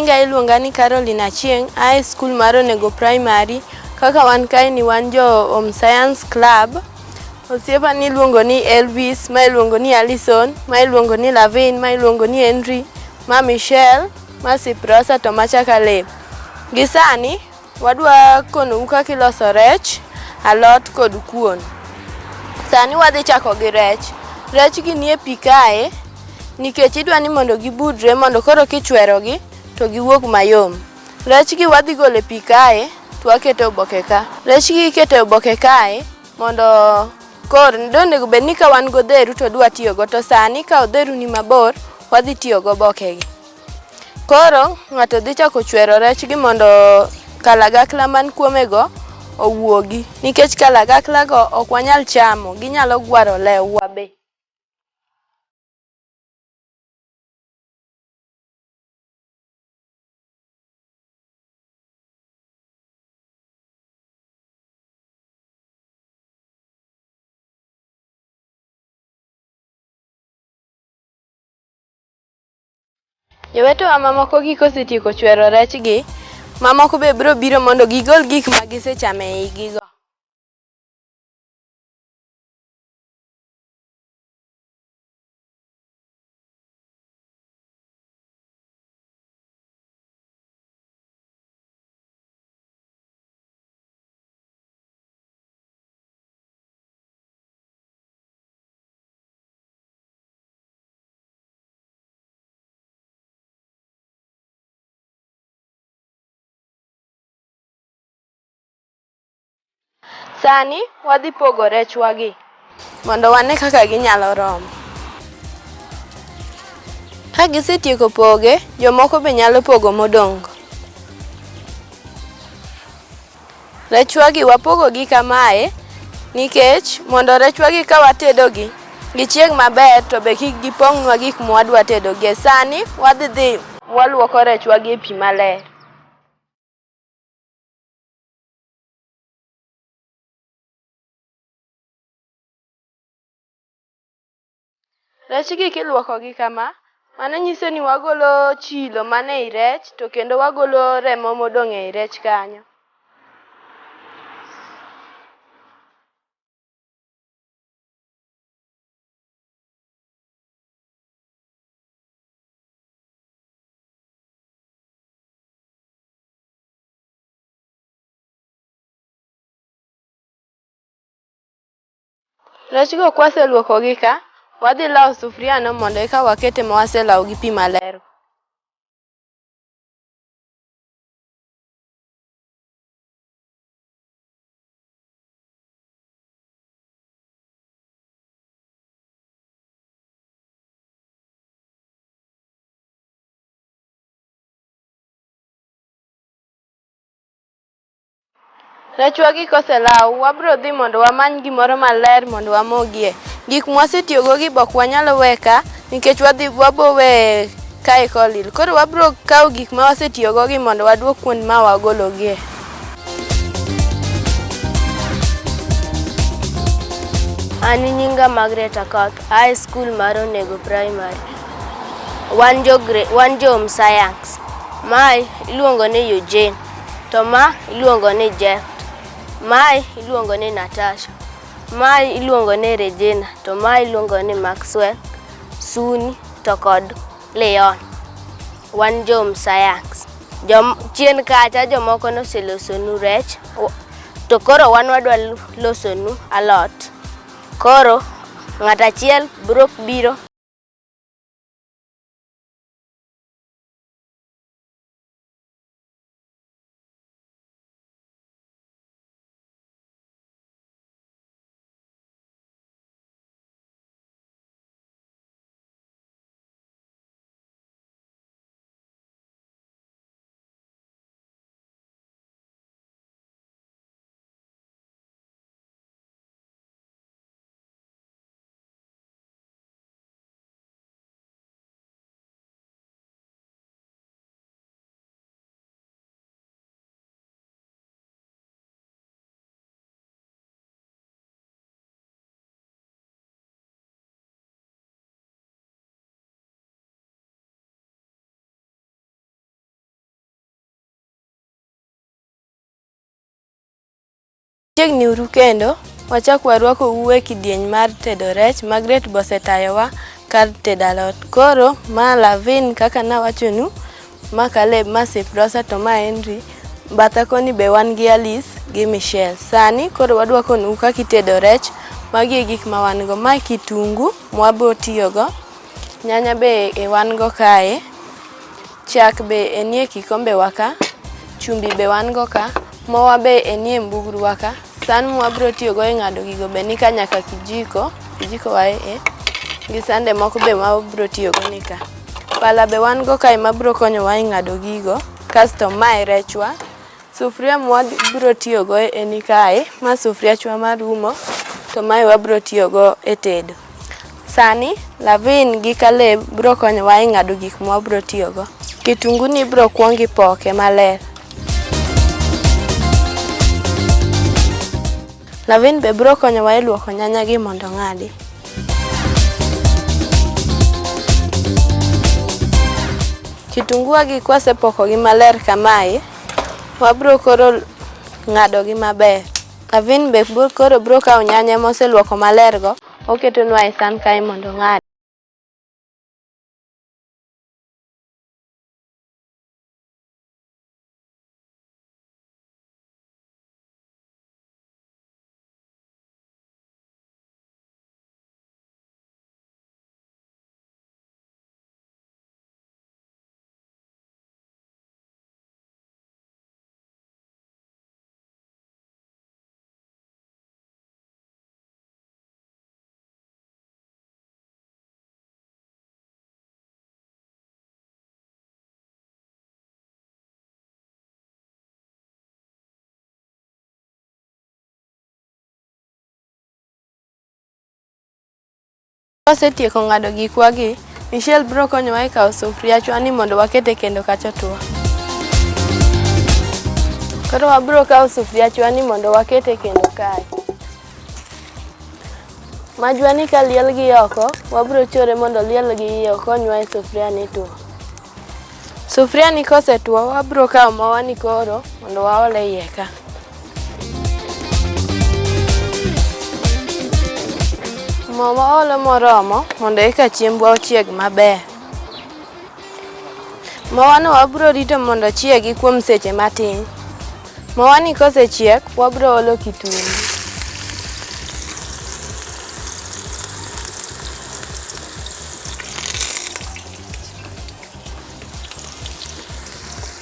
Nyinga iluonga ni Caroline Achieng', a e skul mar Onego Primary. Kaka wan kae ni wan jo Home Science Club. Osiepa ni iluongo ni Elvis, ma iluongo ni Alison, ma iluongo ni Lavin, ma iluongo ni Henry, ma Michelle, ma Siprosa to macha Caleb. Gi sani wadwa konou kaka iloso rech, alot kod kuon. Sani wadhi chako gi rech. Rech gi nie pi kae nikech idwa ni mondo gibudre mondo koro kichwerogi to giwuog mayom. Rech gi wadhi golo e pi kae to waketo e oboke ka. Rech gi iketo e oboke kae mondo koro onego bed ni ka wan godheru to dwa tiyogo to sani ka odheru ni mabor wadhi tiyo goboke gi. Koro ng'ato dhi chako chwero rech gi mondo kalagakla man kuome go owuogi nikech kalagakla go ok wanyal chamo ginyalo gwaro lewwa be. Jowetewa mamoko gi kosetieko chwero rechgi, mamoko be biro biro mondo gigol gik ma gisechamo e igi go. Sani wadhi pogo rechwa gi mondo wane kaka ginyalo romo. Ka gisetieko poge, jomoko be nyalo pogo modong' go. Rechwa gi wapogo gi kamae nikech mondo rechwa gi ka watedogi gichieg maber to be kik gipong'nwa gik mwadwa tedogie. Sani wadhi dhi waluoko rechwa gi e pi maler. Rech gi kiluoko gi kama, mano nyiso ni wagolo chilo man ei rech to kendo wagolo remo modong' ei rech kanyo. Rech go kwaseluoko gi ka, wadhi lawo sufuria no mondo eka wakete ma waselawo gi pi maler. Rechwa gi koselaw, wabro dhi mondo wamany gimoro maler mondo wamogie. Gik mwasetiyogo gi be ok wanyal we ka nikech wadhi wabo we kae kolil. Koro wabro kawo gik ma wasetiyogo gi mondo waduok kuond ma wagologie. An nyinga Margaret Akoth, a e skul mar Onego Primary. Wan jo Home Science. Mae iluongo ni Eugene. To ma iluongo ni Jeff. Mae iluongo ni Natasha. Mae iluongo ni Regina. To mae iluongo ni Maxwell, Suni to kod Leon. Wan jo Home Science. Chien kacha jomoko noselosonu rech, to koro wan wadwa losonu alot. Koro ng'at achiel biro biro Chiegni uru kendo, wachak warwako u e kidieny mar tedo rech. Margaret bosetayowa kar tedo alot. Koro ma Lavin kaka nawachonu, ma Caleb, ma Siprosa to ma Henry. Batha koni be wan gi Alice gi Michelle. Sani koro wadwa konou kaka itedo rech. Magi e gik ma wan go. Ma kitungu mwabo tiyogo, nyanya be e wan go kae, Chak be enie kikombe wa ka, chumbi be wan go ka, mowa be enie mbugru wa ka, san mwabro tiyo go e ng'ado gigo be nika nyaka kijiko, kijiko wa e, gi sande moko be mwabro tiyo go ni ka. Pala be wan go kae mabro konyowa e ng'ado gigo, kasto mae rechwa, sufria mwabro tiyo go eni kae, ma sufriachwa mar umo, to mae wabro tiyo go e tedo. Sani, Lavin gi Caleb biro konyowa e ng'ado gik ma wabiro tiyogo. Kitungu ni ibiro kwong ipoke maler. Lavin be biro konyowa e luoko nyanya gi mondo ong'adi. Kitungu gi kwasepokogi maler kamae, wabiro koro ng'adogi maber. Lavin be koro biro kawo nyanya moseluoko maler go, oketonwa e san kae mondo ong'adi. Wasetieko ng'ado gikwagi, Michelle biro konyowa e kawo sufriachwa ni mondo waket e kendo kacha otuo. Koro wabiro kawo sufriachwa ni mondo waket e kendo kae. Majwa ni ka liel gi oko, wabiro chore mondo liel gi iye okonywa e sufria ni tuo. Sufria ni kosetuo, wabiro kawo mowa ni koro mondo waol e iye ka. Mo waolo moromo mondo eka chiembwa ochieg maber. Mowano wabiro rito mondo ochiegi kuom seche matin. Mowani kosechiek, wabiro olo kitungu.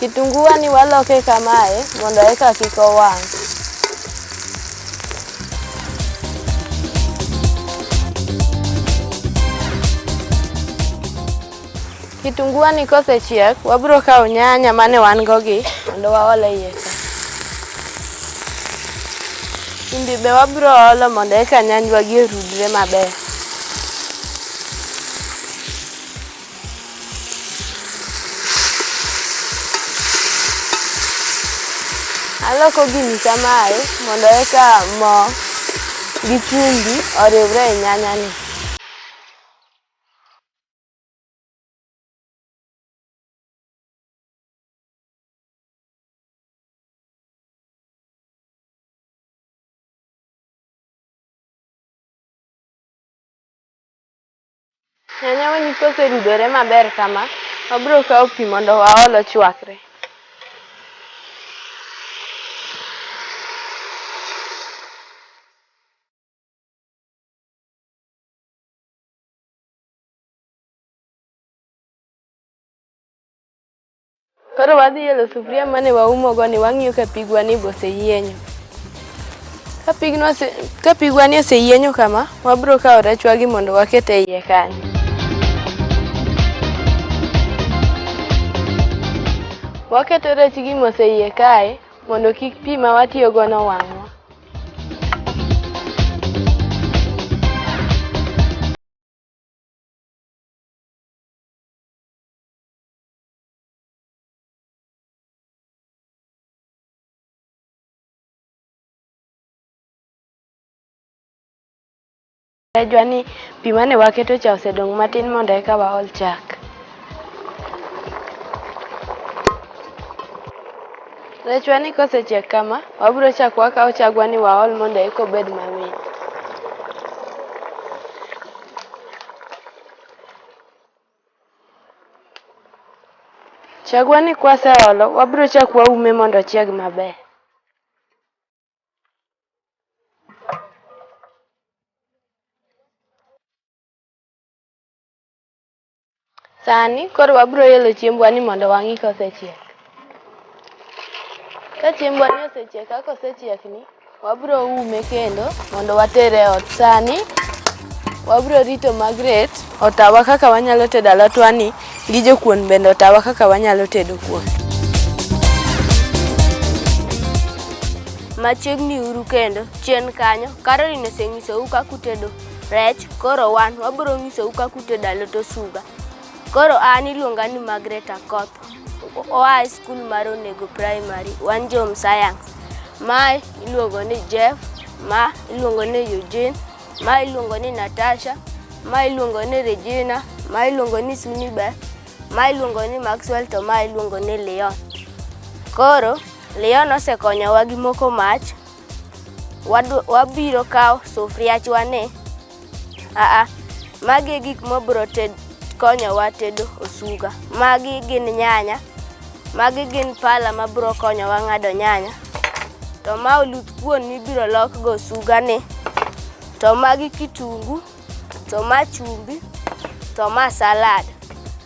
Kitunguwa ni waloke kamae mondo eka kik owang'. Kitunguwa ni kosechiek, wabiro kawo nyanya mane wan go gi mondo waol e iye ka. Chumbi be wabiro olo mondo eka nyanjwa gi orudre maber. Aloko gini kamae mondo eka mo gi chumbi oriwre e nyanya ni. Nyanya wani koserudore maber kama, wabiro kawo pi mondo waol ochwakre. Koro wadhi elo sufuria mane waumogo ni wang'iyo ka pigwa ni be oseyienyo. Ka pigwa ni oseyienyo kama, wabiro kawo rechwa gi mondo waket e iye kanyo. Waketo rech gi mos e iye kae mondo kik pi ma watiyogo no wang'wa. Rejwa ni pi mane waketo cha osedong' matin mondo eka waol chak. Rechwa ni kosechiek kama, wabiro chako wakawo chagwa ni waol mondo eka obed mamit. Chagwa ni kwaseolo, wabiro chako waume mondo ochieg maber. Sani koro wabiro elo chiembwa ni mondo wang'i kosechiek. Ka chiembwa ni osechiek kaka osechiek ni, wabiro ume kendo mondo watere e ot. Sani wabiro rito Margaret otawa kaka wanyalo tedo alotwa ni gi jokuon bende otawa kaka wanyalo tedo kuon. Machiegni uru kendo, chien kanyo, Caroline osenyisou kaka utedo rech, koro wan wabiro nyisou kaka utedo alot osuga. Koro an iluonga ni Margaret Akoth, oa e skul mar Onego Primary, wan jo Home Science. Mae iluongo ni Jeff, ma iluongo ni Eugene, ma iluongo ni Natasha, ma iluongo ni Regina, ma iluongo ni Sunibel, ma iluongo ni Maxwell to ma iluongo ni Leon. Koro Leon osekonyowa gi moko mach. Wabiro kawo sufriachwa ni. Aa, magi e gik mabiro konyowa tedo osuga. Magi gin nyanya, magi gin pala mabiro konyowa ng'ado nyanya. To ma oluth kuon mibiro lokgo osuga ni. To magi kitungu, to ma chumbi, to ma salad,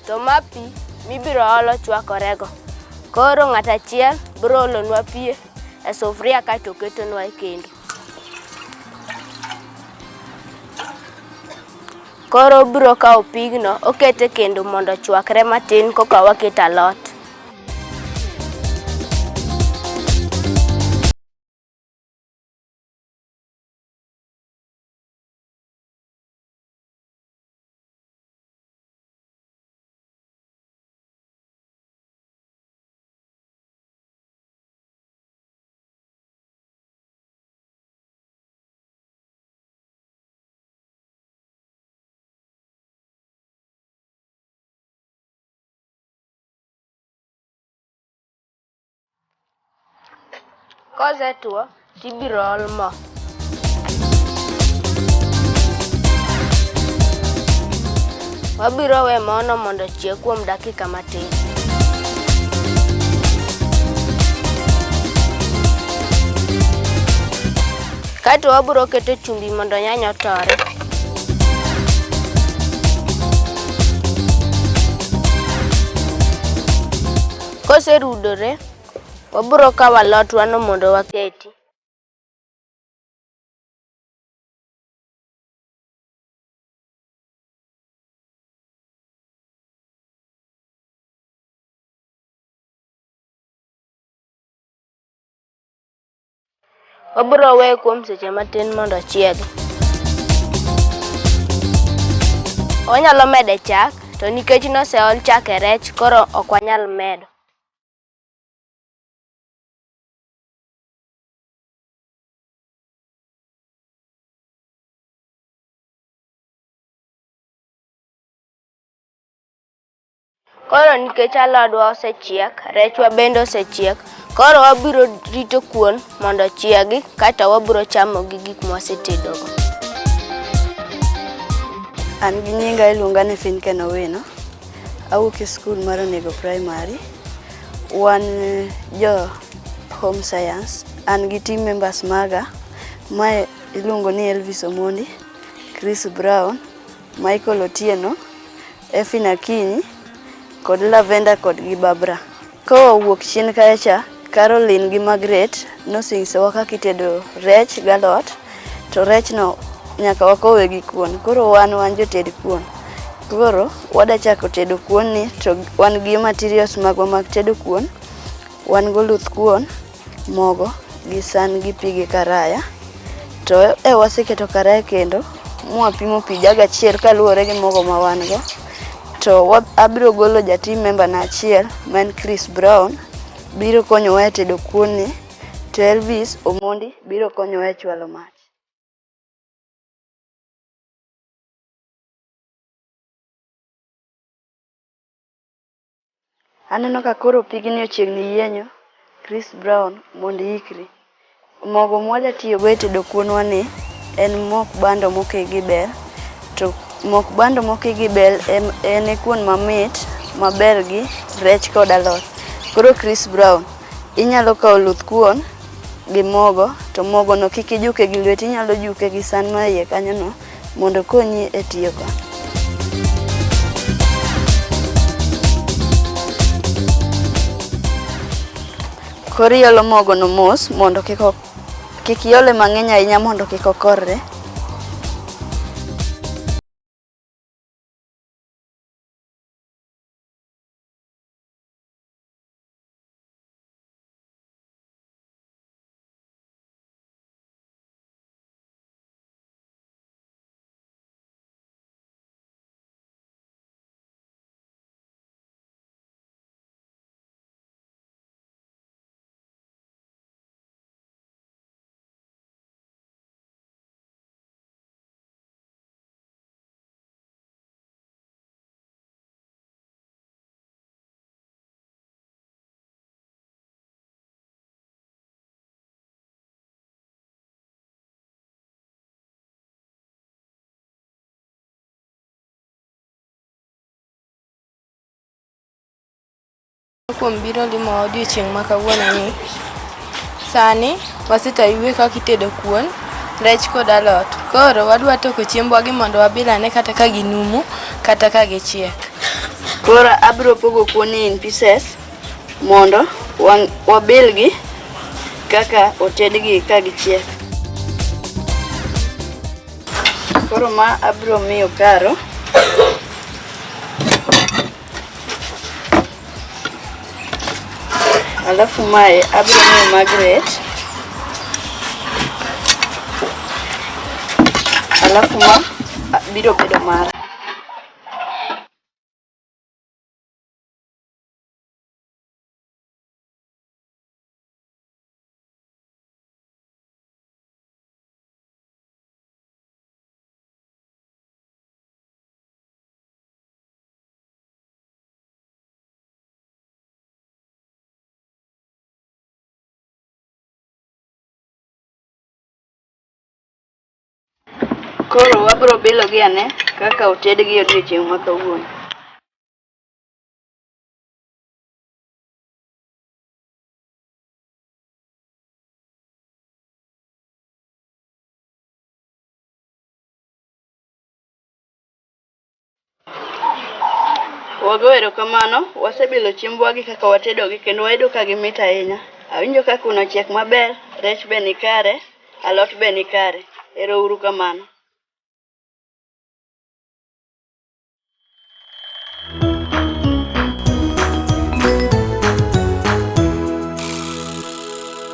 to ma pi mibiro olo chwakorego. Koro ng'ato achiel biro olonwa pi e sufuria kaeto oketonwa e kendo. Koro obiro kawo pigno okete kendo mondo ochwakre matin koka waketo alot. Kosetuo tibiro ol mo. Wabiro we mono mondo ochieg kuom dakika matin. Kaeto wabiro keto chumbi mondo nyanya otore. Koserudore, wabiro kawo alotwano mondo waketi. Wabiro weye kuom seche matin mondo ochiegi. Wanyalo mede chak, to nikech noseol chak e rech, koro ok wanyal medo. Koro nikech alodwa osechiek, rechwa bende osechiek, koro wabiro rito kuon mondo ochiegi kaeto wabiro chamo gi gik mwasetedogo. An gi nyinga iluonga ni Finken Owino. Awuok e skul mar Onego Primary. Wan jo Home Science. An gi team members maga. Mae iluongo ni Elvis Omondi, Chris Brown, Michael Otieno, Effie Akinyi kod Lavender kod gi Barbara. Kowuok chien kacha cha, Caroline gi Margaret nosenyisowa kaka itedo rech galot, to rech no nyaka wakowe gi kuon. Koro wan wan joted kuon. Koro wada chako tedo kuon ni to wan gi materials magwa mag tedo kuon. Wan goluth kuon, mogo gi san gi pi gi karaya. To e waseketo karaya kendo mwapimo pi jag achiel kaluwore gi mogo ma wan go. To abiro golo ja team member na achiel ma en Chris Brown biro konyowa e tedo kuon ni to Elvis Omondi biro konyowa e chwalo mach. Aneno ka koro pigni ochiegni yienyo. Chris Brown mondo iikri. Mogo mwadwa tiyogo e tedo kuonwa ni en mok bando mokik gi bel. To mok bando mokik gi bel en e kuon mamit maber gi rech kod alot. Koro Chris Brown, inyalo kawo oluth kuon gi mogo to mogo no kik ijuke gi lweti, inyalo juke gi san ma iye kanyo no mondo okonyi e tiyo kode. Koro iolo mogo no mos mondo kik kik iole mang'eny ahinya mondo kik okorre. Kuom biro limowa odiochieng' ma kawuono ni. Sani wasetayue kaka itedo kuon, rech kod alot. Koro wadwa toko chiembwa gi mondo wabil ane kata ka ginumu kata ka gichiek. Koro abiro pogo kuon in pieces mondo wabilgi kaka otedgi ka gichiek. Koro ma abiro miyo Karo. Alafu mae abiro miyo Margaret. Alafu ma biro bedo mara. Koro wabiro bilogi ane kaka otedgi odiochieng' ma kawuono. Wago erokamano, wasebilo chiembwa gi kaka watedogi kendo wayudo ka gimit ahinya. Awinjo ka kuon ochiek maber, rech be nikare, alot be nikare. Ero uru kamano.